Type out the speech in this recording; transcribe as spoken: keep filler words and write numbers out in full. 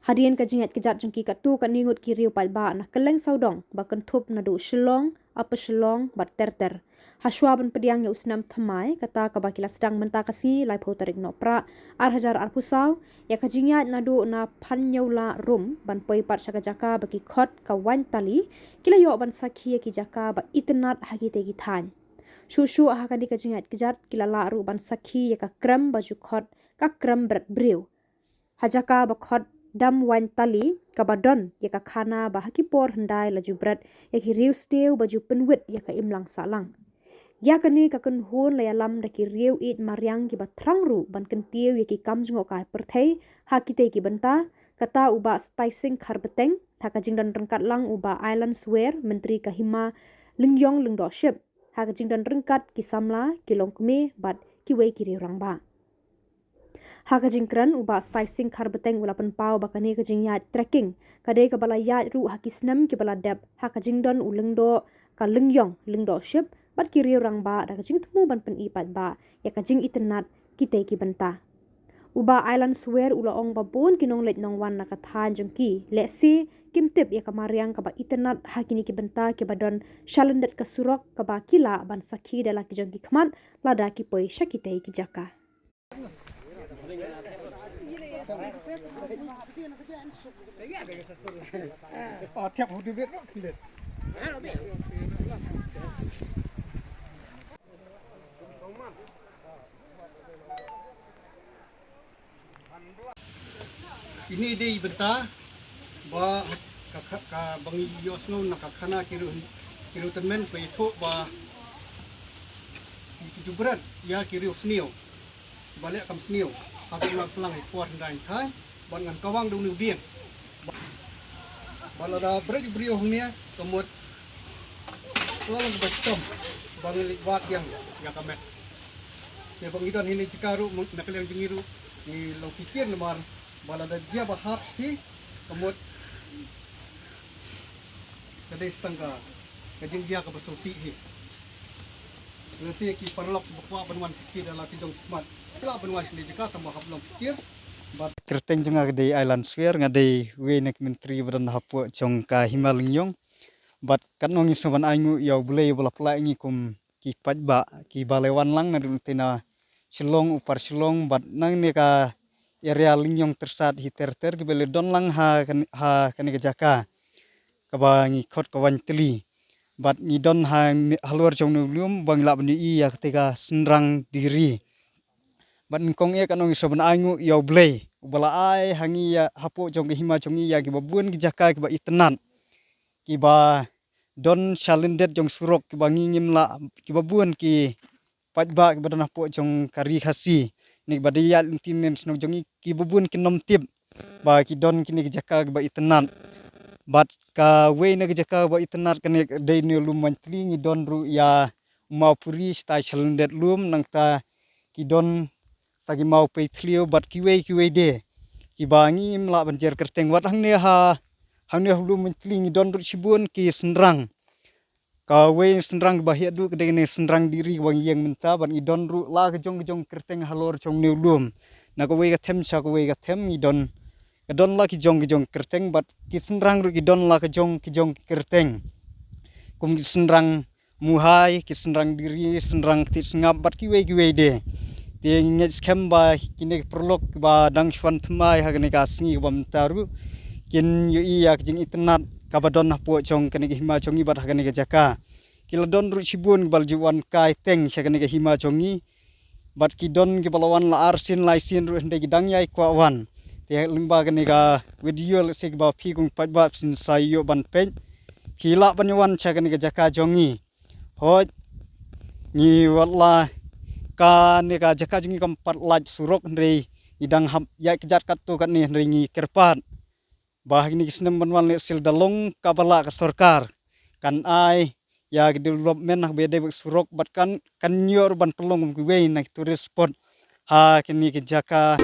Hadien ka jingïaid kjat jong ki katto katne ngut ki riew paidbah na kylleng sawdong ba kynthup naduh Shillong, Upper Shillong bad ter ter. Hashwa ban pdiang ïa u snem thymmai, kata kaba ki la sdang mynta ka sngi laiphew tarik Nohprah ar hajar arphew saw, ïa ka jingïaid naduh na Phanñiewlah Rum ban poi pat sha ka jaka ba ki khot ka Waiñtali, ki la ïoh ban sakhi ïa ki jaka ba itynnad ha kitei ki thaiñ. Shuh shuh ha kane ka jingïaid kjat ki la lah ruh ban sakhi ïa ka krem ba ju khot ka krem bret briew. Ha jaka ba khot Dam Waiñtali, kaba don ïa ka khana ba ha ki por hyndai la ju bret ïa ki riew sniew ba ju pynwit ïa ka imlang sahlang. Ïa kane ka kynhun la ïalam da ki riew ïeit mariang kiba thrang ruh ban kyntiew ïa ki kam jngohkai pyrthei ha kitei ki bynta, kata u Bah Staising Kharbeteng, ha ka jingdon ryngkat lang u Bah Ailan Swer, Myntri ka Hima Lyngiong Lyngdohship, ha ka jingdon ryngkat ki samla, ki longkmie bad kiwei ki riew rangbah. Ha ka jingkren, u Bah Staising Kharbeteng u la pynpaw ba kane ka jingïaid trekking ka dei kaba la ïaid ruh ha ki snem kiba la dep, ha ka jingdon u lyngdoh ka Lyngiong Lyngdohship bad ki riew rangbah, da ka jingthmu ban pyni paidbah ïa ka jingitynnad kitei ki bynta. U Bah Ailan Swer u la ong ba bun ki nongleit nongwan na ka thaiñ jong ki lehse kim tip ïa ka mariang kaba itynnad ha kine ki bynta kiba don shalyndet ka surok, kaba ki lah ban sakhi da la ki jong ki khmat lada ki poi sha kitei ki jaka. Ini dei bynta ba ka, ka, kaba ngi ïohsngew na ka khana ki riew, ki riew tymmen ba ïathuh ba ki ju bret ïa ki riew sniew ba leh kam sniew ha ka imlang sahlang ha ki por hyndai hynthai, bad ngan kawang da une u dieng. Ba lada bret u briew hangne, ka mut ka long kaba shitom ba ngi leit wad biang ïa ka met. Te ba ngi don hi na jaka ruh, na ka liang jong ngi ruh ngi long ki kir namar ba lada jia ba hap shisha, ka mut ka dei tang ka, ka jingjia kaba sngewsih hi. Lehse ki paralok ba kwah ban wan sakhi da la ki jong ki khmat, ki lah ban wan sha kane ka jaka tang ba hap long ki kir. Bad kyrteng jong nga ka dei Ailan Swer, nga dei uwei na ki myntri ba don hapoh jong ka Hima Lyngiong. Bad katno ngi sngewbha ban ainguh ïa U Blei ba la pynlait ïa ngi kum ki paidbah kiba la wan lang naduh nangtei na Shillong, Upper Shillong bad nangne ka area Lyngiong Tyrsad hi ter ter kiba la don lang ha kan-, ha kane ka jaka kaba ngi khot ka Waiñtali. Bad ngi don ha, halor jong une u lum ba ngi lah ban ïohi ïa katei ka synrang Diri. Bad nyngkong eh katno ngi sngewbha ban ainguh ïa U Blei uba la ai ha ngi ïa hapoh jong ka hima jong ngi ïa kiba bun ki jaka kiba itynnad, kiba don shalyndet jong surok, kiba ngi ngim lah, kiba bun ki paidbah kiba don hapoh jong ka Ri Khasi ne kiba dei ïaid lynti ne shnong jong ngi, kiba bun kin nym tip ba ki don kine ki jaka kiba itynnad. Bad kawei na ki jaka ba itynnad kane ka dei une u lum Waiñtali, ngi don ruh ïa u Mawphuri shatai shalyndet lum, nangta ki don sa ki Mawpeithliew bad kiwei kiwei de kiba ngi ngim lah ban jer kyrteng. Wat hangne ha, hangne ha u lum Waiñtali ngi don ruh shibun ki synrang. Kawei synrang ba heh duh ka dei kane synrang Diri kaba ngi ïeng mynta, bad ngi don ruh la ka jong ka jong kyrteng halor jong une u lum. Na kawei ka them sha kawei ka them ngi don, ka don la ki jong ki jong kyrteng, bad ki synrang ruh ki don la ka jong ki jong kyrteng. Kum ki synrang Muhai, ki synrang Diri, synrang Ktieh Sngap bad kiwei kiwei de. Te ngi ngeit skhem ba kine ki paralok ba dang shu wan thymmai ha kane ka sngi kaba mynta ruh kin ïohi ïa ka jingitynnad kaba don hapoh jong kane ka hima jong ngi bad ha kane ka jaka. Ki la don ruh shibun kiba la ju wan kai teng sha kane ka hima jong ngi. Bad ki don kiba la wan la arsien laisien ruh hynrei ki dang ïai kwah wan. Te lyngba kane ka video lehse kiba phi kum paidbah phin sa ïoh ban peit, phi lah ban ïa wan sha kane ka jaka jong ngi. Hooid, ngi, wat la kane ka jaka jong ngi kam pat lait surok hynrei ngi dang hap ïaid kjat katto katne hynrei ngi kyrpad ba ha kine ki snem ban wan lehse lada long kaba lah ka sorkar kan ai ïa ki development ha kaba ïadei bad surok bad kan, kan ïoh ruh ban pynlong kum kiwei na ki tourist spot ha kine ki jaka.